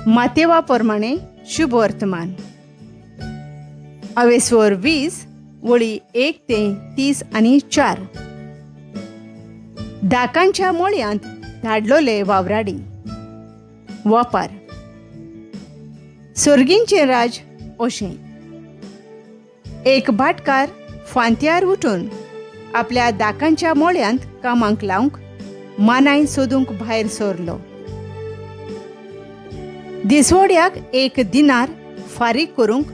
मातेवा प्रमाणे शुभ वर्तमान अवेस्वर 20 वळी 1 ते 30 आनी 4. दाकांच्या मोळयांत धाडलोले वावराडी. वापार. सोर्गींचें राज अशें. एक भाटकार फांत्यार उठून आपल्या दाकांच्या मोळयांत कामाक लावंक मानाय सोदूंक भायर सरलो. दिसवड्याक एक दिनार फारीक करूंक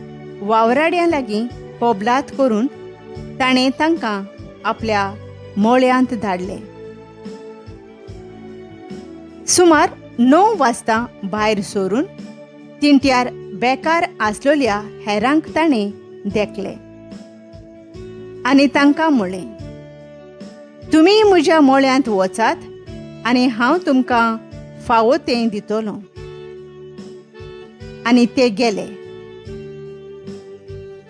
वावराड्यां लागीं कबलात करून ताणें तांकां आपल्या मळ्यांत धाडले. सुमार 9 वाजता भायर सरून तिंट्यार बेकार आसलेल्या हेरांक ताणें देखले आनी तांकां म्हणलें, तुमी म्हज्या मळ्यांत वचात आनी हांव तुमकां फावो तें दितलो. आनी ते गेले.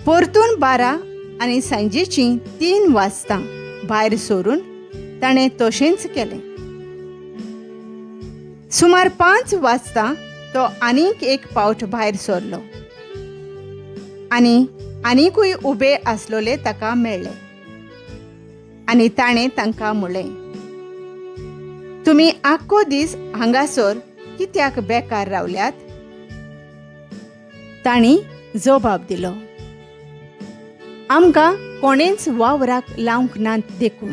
परतून 12 आनी सांजेचीं 3 वाजता भायर सरून ताणें तशेंच केलें. सुमार 5 वाजता तो आनीक एक पावट भायर सरलो आनी आनीकूय उबे आसलोले ताका मेळ्ळे आनी ताणें तांकां म्हणलें, तुमी आख्खो दीस हांगासर कित्याक बेकार रावल्यात? तांणी जबाब दिलो, आमकां कोणेंच वावराक लावंक ना देखून.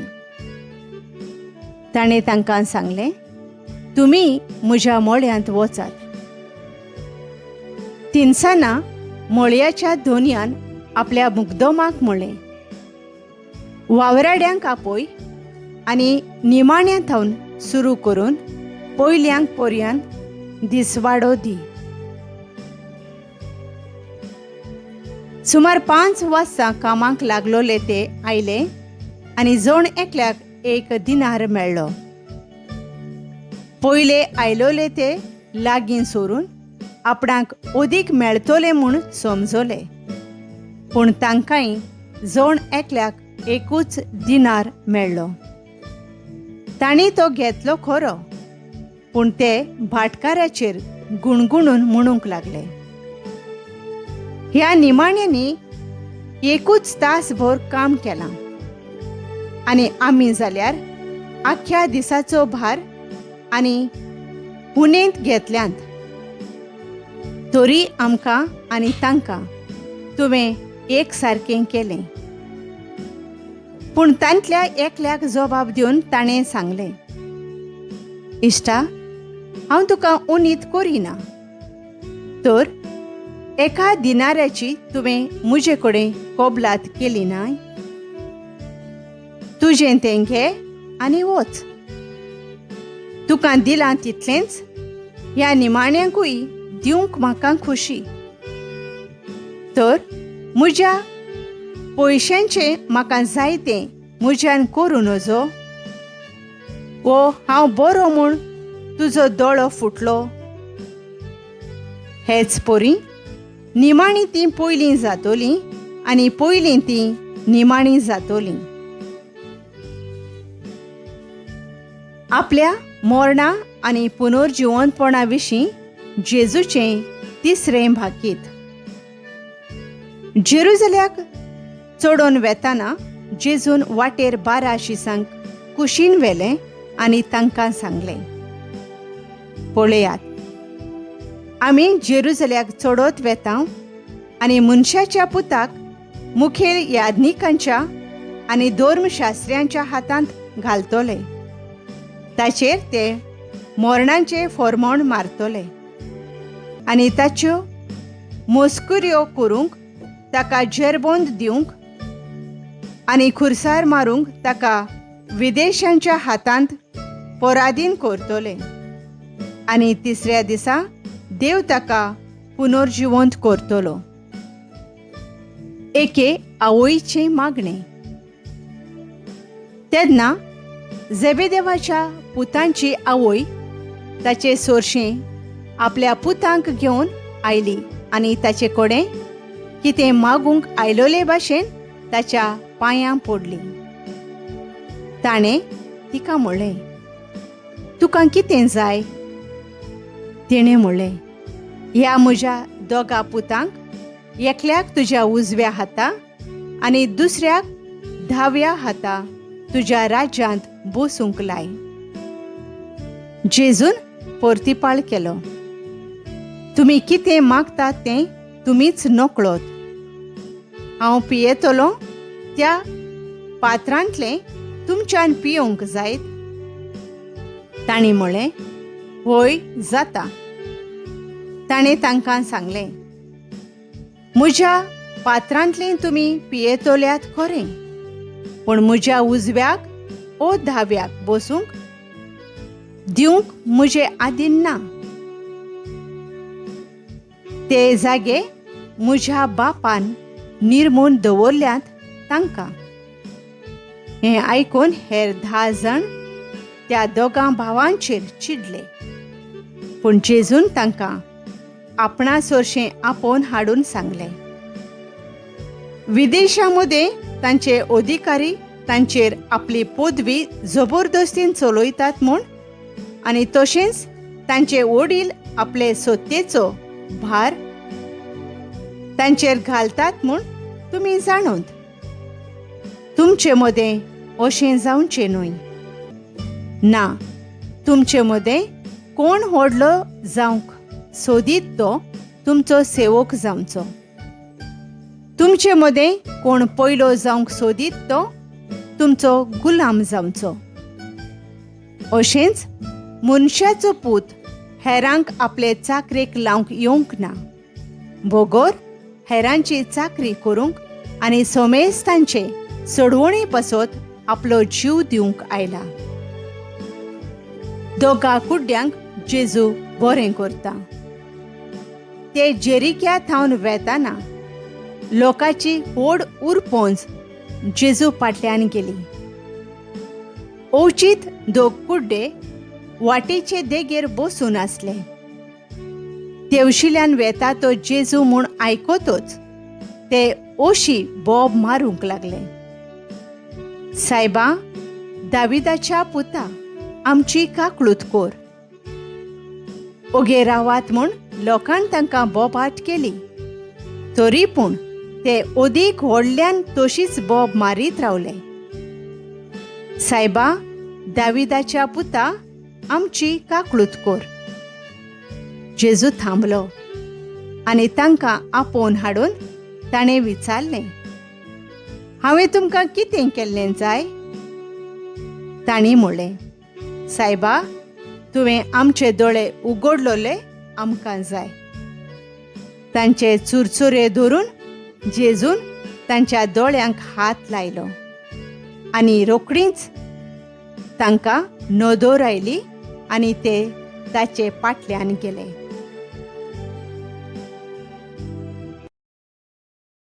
ताणें तांकां सांगलें, तुमी म्हज्या मळ्यांत वचात. तिनसाना मळयाच्या धोनयान आपल्या मुगदमाक म्हणलें, वावराड्यांक आपय आनी निमाण्या थावन सुरू करून पयल्यांक पर्यंत दिसवाडो दी. सुमार 5 वाजता कामाक लागलोले ते आयले आनी जण एकल्याक एक दिनार मेळ्ळो. पयले आयलोले ते लागीं सरून आपणाक अदीक मेळटले म्हूण समजले, पूण तांकांय जण एकल्याक एकूच दिनार मेळ्ळो. तांणी तो घेतलो खरो, पूण ते भाटकाराचेर गुणगुणून म्हणूंक लागले, ह्या निमाण्यांनी एकूच तासभर काम केलां आनी आमी जाल्यार आख्ख्या दिसाचो भार आनी पुनेंत घेतल्यांत, तरी आमकां आनी तांकां तुवें एक सारकें केलें. पूण तांतल्या एकल्याक जबाब दिवन ताणें सांगलें, इश्टा, हांव तुका उनीत करिना, तर एका दिनाऱ्याची तुवें म्हजे कडेन कबलात केली नाय? तुजें तें घे आनी वच. तुका दिलां तितलेंच ह्या निमाण्यांकूय दिवंक म्हाका खोशी. तर म्हज्या पयशांचें म्हाका जाय तें म्हज्यान करूं नजो? वो हांव बरो म्हूण तुजो दोळो फुटलो? हेच परी निमाणी तीं पयलीं जातोलीं आनी पयलीं तीं निमाणी जातोलीं. आपल्या मरणा आनी पुनर्जिवंतपणा विशीं जेजूचें तिसरें भाकीत. जेरुजल्याक चडोवन वेताना जेजून वाटेर 12 शिसांक कुशीन व्हेलें आनी तांकां सांगलें, पळयात, आमी जेरुजल्याक चडत वेता आनी मनशाच्या पुताक मुखेल याज्ञिकांच्या आनी धर्मशास्त्र्यांच्या हातांत घालतले. ताचेर ते मरणाचें फॉर्मोण मारतले आनी ताच्यो मस्कुऱ्यो करूंक ताका जेरबंद दिवंक आनी खुरसार मारूंक ताका विदेशांच्या हातांत पराधीन करतले आनी तिसऱ्या दिसा देव ताका पुनर्जिवंत करतलो. एके आवयचें मागणें. तेन्ना जेबेदेवाच्या पुतांची आवय ताचे सोरशें आपल्या पुतांक घेवन आयली आनी ताचे कडेन कितें मागूंक आयलोले भाशेन ताच्या पांयां पडली. ताणें तिका म्हणलें, तुका कितें जाय? तिणें म्हणलें, ह्या म्हज्या दोगा पुतांक एकल्याक तुज्या उजव्या हाता आनी दुसऱ्याक धाव्या हाता तुज्या राज्यांत बसूंक लाय. जेजून परतिपाळ केलो, तुमी कितें मागतात तें तुमीच नकळत. हांव पियेतलो त्या पात्रांतलें तुमच्यान पियोवंक जायत? तांणी म्हळें, हय जाता. ताणें तांकां सांगलें, म्हज्या पात्रांतलें तुमी पियेतल्यात खरें, पूण म्हज्या उजव्याक ओ धाव्याक बसूंक दिवंक म्हजे आदीन ना. ते जागे म्हज्या बापान निर्मून दवरल्यात तांकां. हें आयकून हेर 10 जाण त्या दोगां भावांचेर चिडले, पूण जेजून तांकां आपणा सरशें आपोवन हाडून सांगलें, विदेशां मदें तांचे अधिकारी तांचेर आपली पदवी जबरदस्तीन चलयतात म्हूण आनी तशेंच तांचे वडील आपले सत्तेचो भार तांचेर घालतात म्हूण तुमी जाणूत. तुमचे मदें अशें जावचें न्हय. ना, तुमचे मदें कोण व्हडलो जावंक सोदीत तो तुमचो सेवक जावचो. तुमचे मदें कोण पयलो जावंक सोदीत तो तुमचो गुलाम जावचो. अशेंच मनशाचो पूत हेरांक आपले चाकरेक लावंक येवंक ना, बगर हेरांची चाकरी करूंक आनी समेस्तांचे सोडवणी पासत आपलो जीव दिवंक आयला. दोगा कुड्ड्यांक जेजू बरें करता. ते जेरिक्या थावन वेताना लोकांची व्हड उरपोंज जेजू फाटल्यान गेली. अवचीत दोग कुड्डे वाटेचे देगेर बसून आसले. तेवशिल्यान वेता तो जेजू म्हूण आयकतच ते ओशी बोब मारूंक लागले, सायबा, दाविदाच्या पुता, आमची काकळूत कोर. ओगे रावात म्हूण लोकान तांकां बोबाट केली, तरी पूण ते अदीक व्हडल्यान तशीच बोब मारीत रावले, सायबा, दाविदाच्या पुता, आमची काकळूत कोर. जेजू थांबलो आनी तांकां आपोवन हाडून ताणें विचारलें, हांवें तुमकां कितें केल्लें जाय? तांणी म्हणलें, सायबा, तुवें आमचे दोळे उगडलोले आमकां जाय. तांचे चुरचुरे धरून जेजून तांच्या दोळ्यांक हात लायलो आनी रोखडीच तांकां नदर आयली आनी ते ताचे फाटल्यान गेले.